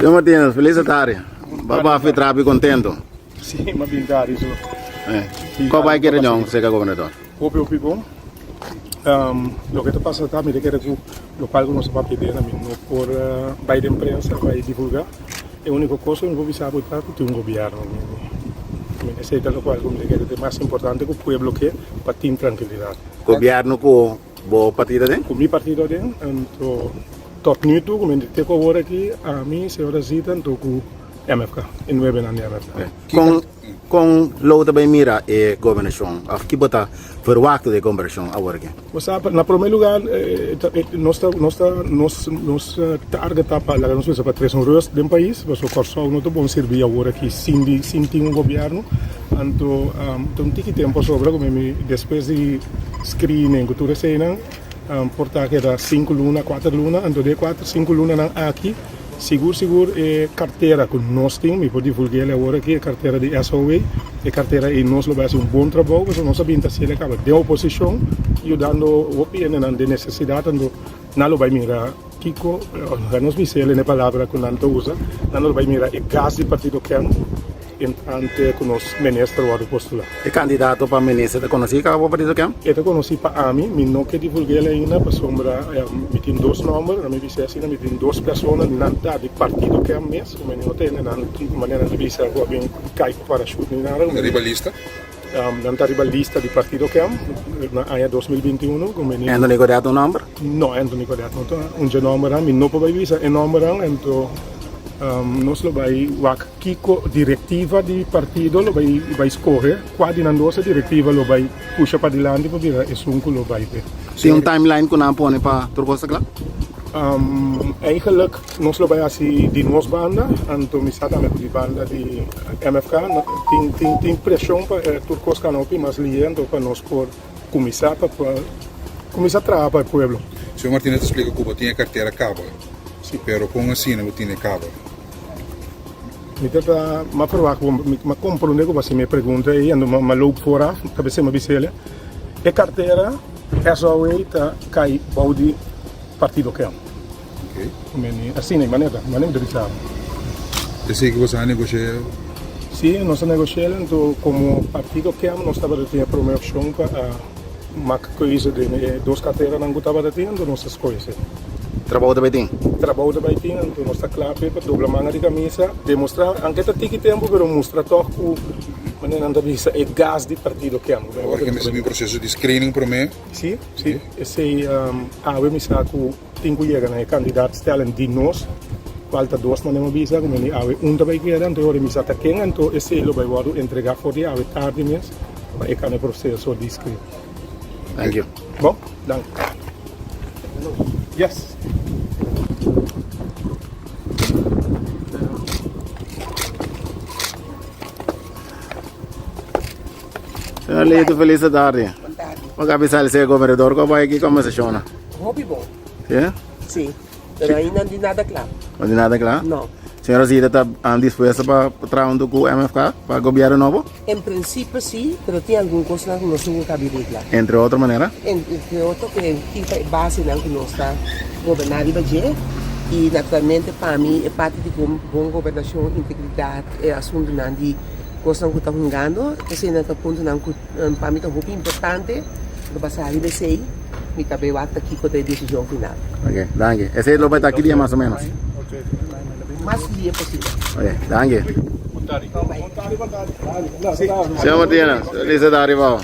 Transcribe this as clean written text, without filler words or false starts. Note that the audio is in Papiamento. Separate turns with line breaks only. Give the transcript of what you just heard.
Señor Martinez, feliz tarde. Ba ba fi trapi contento.
Sí, ma bin tarde so.
Eh. Ko bai ke reunion cerca gobernador?
Hopi hopi bon. Um, loke ta pasa ta mi ta kere ku lokual ku nos a papia den mi no por uh, bai den prensa, bai divulga. E úniko kos ku mi por bisa bo ta ku tin un gobierno. Mi, mi, esei ta lokual ku mi ta kere ta mas importante ku pueblo ke pa tin trankilidat.
Gobierno ku Bo partido aden?
Ku mi partido aden, anto tot nu toe ku mi te ku awor aki, ami, señora Zita, anto ku MFK, e nuebenan di MFK.
Kon kon lo ta bai mira e gobernashon òf ki bo ta verwachta di e gobernashon awor aki?
Bo sa, na promé lugá nos ta nos ta nos nos target ta pa laga nos bisa pa trese un rust den pais, pasobra Kòrsou no ta bon sirbí awor aki sin di sin tin un gobièrnu. Anto ta un tiki tempu a sobra ku mi despues di screening ku tur eseinan por ta keda sinku luna, kuater luna. Anto den e kuater, sinku lunanan aki sigur sigur e kartera ku nos tin, mi por divulgu'el awor aki, e kartera di SOA, e kartera ei nos lo bai hasi un bon trabou pasobra nos a bin ta hasiel kaba den oposishon yudando hopi hendenan den nesesidat. Anto nan lo bai mira kiko, nos bis'el en e palabra ku nan ta usa, nan lo bai mira e gas di partido ken. Entrante ku nos minister wòrdu postulá.
E kandidato pa minister ta konosí kaba bo partido ken?
E ta konosí pa ami, mi no ke divulg'el ainda pasobra mi tin dos nòmber, mi bisa asina mi tin dos persona, nan ta di partido ken mes, mi no ta hende nan manera nan ta bisa ku a bin kai ku parashut ni nada.
Nan riba lista?
Nan ta riba lista di partido ken na aña 2021.
Anthony Godett ta un nòmber?
No, Anthony Godett no ta un dje nòmbernan, mi no por bai bisa e nòmbernan, anto nos lo bai wak. Kiko direktiva di partido lo bai bai skohe? Kua di nan dos e direktiva lo bai pusha padilanti pa bira esun ku lo bai p'e?
Tin un timeline ku nan a pone pa tur kos ta kla?
Eigenlijk nos lo bai hasi di nos banda, anto mi sa tambe ku di banda di MFK tin tin tin preshon pa e tur kos kana hopi mas lihe anto pa nos por kuminsá pa kuminsá traha pa e pueblo.
Señor Martinez ta splika ku bo tin e kartera kaba, pero kon asina bo tin e kaba?
Mi ta ta ma proba ku mi ma komprondé ku bo hasi mi e pregunta ei anto ma loop vooraf ta bese mi bis'el e kartera SOA ta kai bou di partido ken asina e manera manera mi ta bisa bo.
Esei ku bo sa negoshia?
Si nos a negoshia anto komo partido ken nos tabata tin e prome opshon pa Mak keuze den e dos karteranan ku tabata tin, anto nos ta skohe esei.
Trabou ta bai tin?
Trabou ta bai tin, anto nos ta kla p'e pa dobla manga di kamisa, demostrá, anke ta tiki tempu, pero mustra tòg ku, manera nan ta bisa, e gas di partido ken.
Awor ke mester bin proseso di screening promé?
Sí, sí. Esei awe mi sa ku tin ku yega na e kandidaatstelling di nos, kual ta dos manera mi a bisa, ku meni awe un ta bai keda, anto e ora mi sa ta ken, anto esei lo bai wòrdu entregá for di awe tardi mes. Pa e kane proseso di skribi.
Thank you.
Bon, danki. Yes.
Señor Lito, feliz tarde.
Bon tarde.
Bo ka bisa el gobernador ko bai ki conversacion?
Hopi bon.
Sí?
Sí. Pero ainda no di nada kla.
No di nada kla?
No.
Señora Zita ta dispuesto pa traha hunto ku MFK pa gobierno nobo?
En principio si, pero tin algun cosnan cu nos tin cu cabi regla.
Entre otro manera?
Entre otro cu tin pa e basenan cu nos ta goberna riba dje y naturalmente pa mi e parti di bon gobernacion, integridad, e asuntonan di cosnan cu ta hungando, eseinan ta puntonan cu pa mi ta hopi importante, lo basa riba esei mi ta bay wak ta kico ta e decision final.
Ok, danki. Esei lo bay ta ki dia mas o menos?
Mas dia posibel.
Ok, danki. Señor Martinez, feliz tarde pa bo.